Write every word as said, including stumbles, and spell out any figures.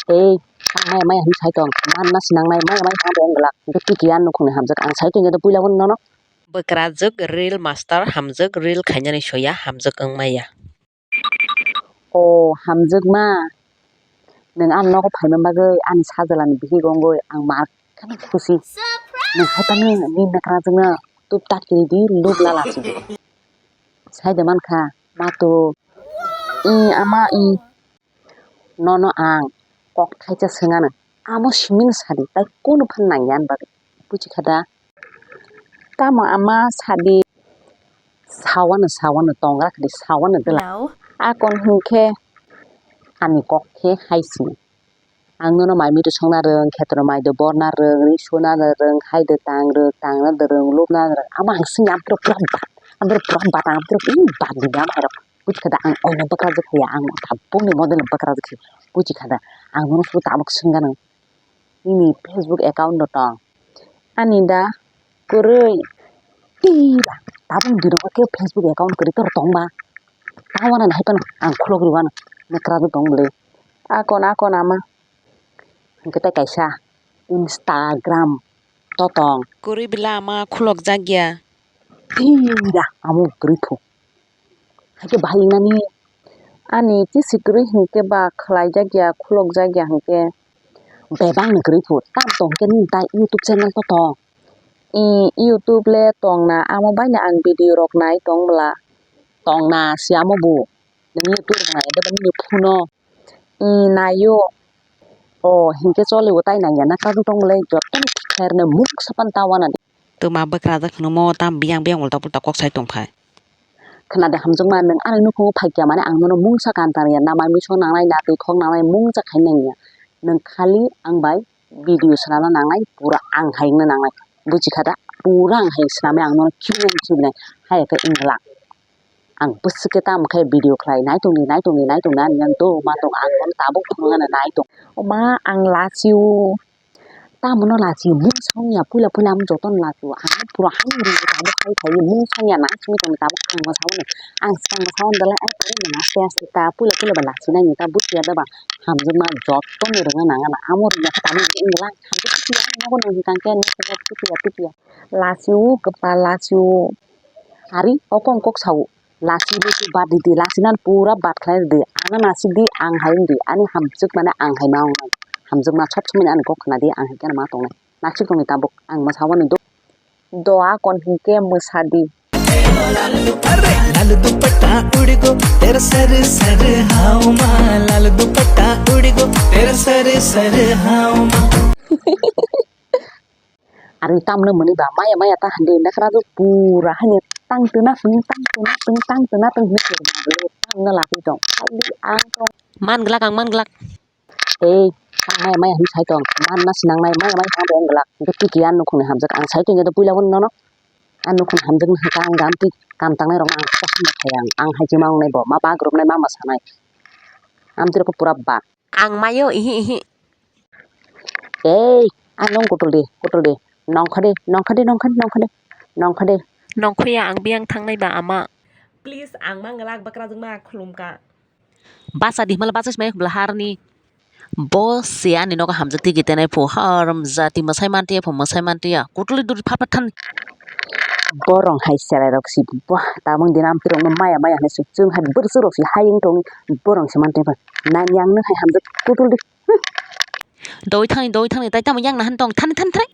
Tei ang maya maya hinwi sai tong, manna sinangnai maya maya tang de wng glak. Hwnkhe twi kiya nukhungni hamjak ang sai tongya de puila bono nono. Bwkrajwk reel master hamjwk reel khainani soya hamjwk wng maya. O hamjwkma, nwng ani nogo phaima bagwi ani sajwlani bihik wngwi ang mar kheno khusi. Nwng hai tongwi nini nakarajwkno tub tak kiri di, lub lala si di. Sai de mankha, matu, i ama i. Nono ang kok thaisa swngano, amo simino sadi, tai kunu phan nangya ani bagwi, buji kha da? Tamo ama sadi, sawano, sawano, tongra khadi sawano dwla. Hello. Akon hinkhe ani kok khe hai sini. Ang nono mai muitu songna rwng, khetorno mai do borna rwng, ri suna rwng, hai do tang rwng, tangna do rwng, lubna do rwng. Amo ang sini abro pura bat, abro pura bat, abro pura bat di dam hai rok. Buji kha da ang oino bwkrajwk khe ya, ang tabukni model ni bwkrajwk khe, buji kha da ang nono suru tabuk swngya nang. Nini Facebook account no tong? Ani da kwrwi. Tira, tabuk dino khe Facebook account kwrwi tor tong ba? Tamo na hai phano ang khulok rwano, nakarajwk tong bwle. Akon, akon ama. Hwnkhe tei kaisa Instagram to tong. Kwrwi bwla ama khulok jak ya. Tira, amo kwrwi phu. Hakhe bahai wngnani ani chisi kwrwi hinkhe ba khwlaijak ya, khulokjak ya hinkhe. Bebak ni kwrwi phu, tam tong khe nini tai YouTube channel to tong? I, YouTube le tong na, amo bai no ang video rok nai tong bwla. Tong na si amo bo. Nwng YouTube rok nai de ba nini phone o. I, naio. O, hinkhe choli o tai nangya na, kadu tong bwle joto ni khairne mungsa pan ta wana di. Twma bwkrajwk hwnwi mo tam biyang biyang ulta pulta kok sai tongphai. Khna de hamjakma, nwng ani nukhungo phaikya mane ang nono mungsa kan tangya, na mai miso nangnai, na twi khok nangnai, mungsa khai nangya. Nwng khali ang bai video swnamna nangnai, pura ang hai wngna nangnai. Buji kha da? Pura ang hai swnamwi ang nono khibinai khibinai hai khe wng glak. Ang bwswk khe tamo khe video khlai, nai tongdi, nai tongdi, nai tongdi ani yang do ma tong, ang bono tabuk phunuknani nai tong. O ma, ang lachio. Tamo no lachio, mung song ya, puila puila ang joto no lachio. Ang pura hai ri tabuk khai khai mung song ya, nai simi tong tabuk ang ma sao no. Ang swkang ma sao no dalai, ai kare no aste aste ta puila puila ba lachi nai ta buchi ya da ba. Hamjakma joto no rwna nang ano. Amo rwya khe tabuk wng glak. Hamjak tukiya, nogo nang hwnkha khe, nogo tukiya, tukiya. Lachio, kwpal lachio. Ari, o kok kok sao. Lachi luchi bad di di, lachi nan pura bad khlai di. Ano nasik di, ang hai di. Ani hamjwk mane ang hai ma wngnai. Hamjwk ma sob somoi ani kok khna di, ang hai khe ma tongnai. Nasik tongni tabuk, ang ma sao ni do. Do akon hinkhe mwsa di. लाल दुपट्टा उड़ गो तेरा sir sir हाव मा लाल दुपट्टा उड़ गो तेरा sir sir हाव मा. Ari tamno mwnwi ba maya maya ta hande nakra do pura hani tang tuna tang tuna tang tuna tang hini tamno lagwi tong. Khali ang tong. Man glak, ang man glak. Tei ang maya maya hwnwi sai tong, manna sinangnai maya maya tang tong glak. Hwnkhe twi kiya nukhungni hamjak ang sai tongya de puila bono nono. Ang nukhungni hamjakni hwnkha ang gam twi kam tangnai rokno ang kosom khai ang, ang hai se ma wngnai bo, ma bak rwknai ma mwsanai. Amtwi rokno pura ba. Ang mayo ihi ihi. Ei, ang nung kutul di, kutul di. Nongkha di, nongkha di, nongkha di, nongkha di. Nongkha di. Nongkha ya ang biyang thangnai ba ama. Please, ang ma nglak bakrajwk ma khulumka. Basa di himala basa simai bwla harni. Bo se ani nogo hamjak tigi tenai pho haram jati mwsai mantiya pho mwsai mantiya. Kutuli duri phat phat than. Borong hai serai rok si bo tamung dinam pirong maya maya hinwi si chwng hai bwrwswk rok si hayung tong borong si mantiya pho. Nang yang nung hai hamjak kutul di. Doi thani, doi thani, tai tamo yang nahan tong, thani, thani, thani.